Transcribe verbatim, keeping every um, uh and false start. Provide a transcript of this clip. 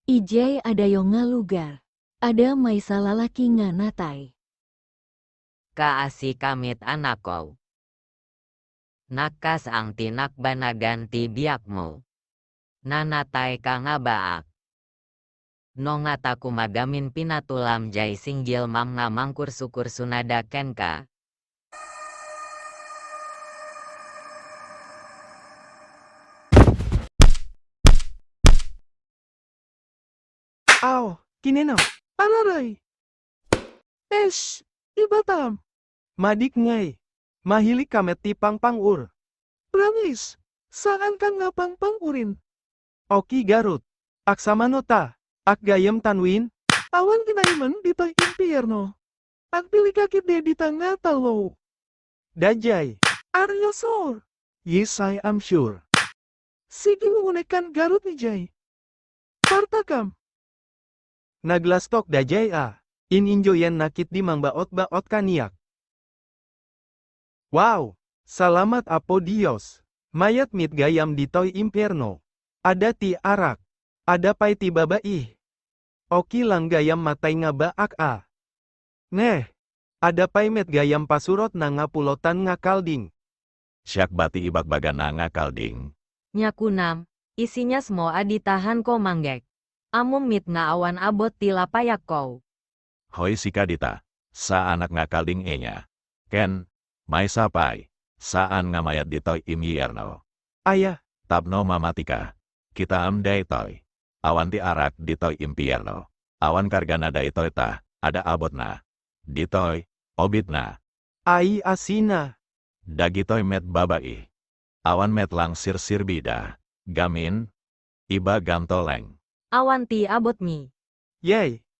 Idiay adayo nga lugar, adda maysa lalaki nga natay. Kaasi ka met, anakko. Nakasang ti nakbanagan ti biagmo. Nanatay ka nga baak. No ngata koma gamin pinatulam jay single mom nga mangkurso-kursonada kenka. Aw, kineno. Araray! Esh, ibatam. Madik ngay. Mahilig ka met ti pangpangur. Promise, saan ka nga pangpangurin. Okay, garut. Aksamano ta. Ak gayam tanwin. Awan kinaiman ditoy impierno. Agpili ka ketdi dita nga tallo. Dajay. Are you sure? Yes, I am sure. Sige, unek kan garut ni Jay. Partakam. Naglastok dajay a. In-enjoyan na ketdi mangbaot-baot kaniak. Wow! Salamat, Apo Dios. Mayat met gayam ditoy impierno. Adda ti arak. Adda pay ti babai. Okay lang gayam matay nga baak a. Neh! Adda pay met gayam pasurotna nga pulotan nga kalding. Siak ba ti ibagbagana nga kalding? Nia kunam, isinyasmo a dita haanko manggek. Ammom met nga awan abut ti lapayakko. Hoy, sika dita, saanak nga kalding ania. Ken, maysa pay, saan nga mayat ditoy impierno. Aya, tapno mamatika. Kitaem daytoy. Awan ti arak ditoy impierno. Awan kargana daytoy ta, adda abutna. Ditoy, ubitna. Ay, asina. Dagitoy met babai. Awan met lang sirsirbida. Gamin? Ibagamto laeng. Awan ti abutmi. Yay!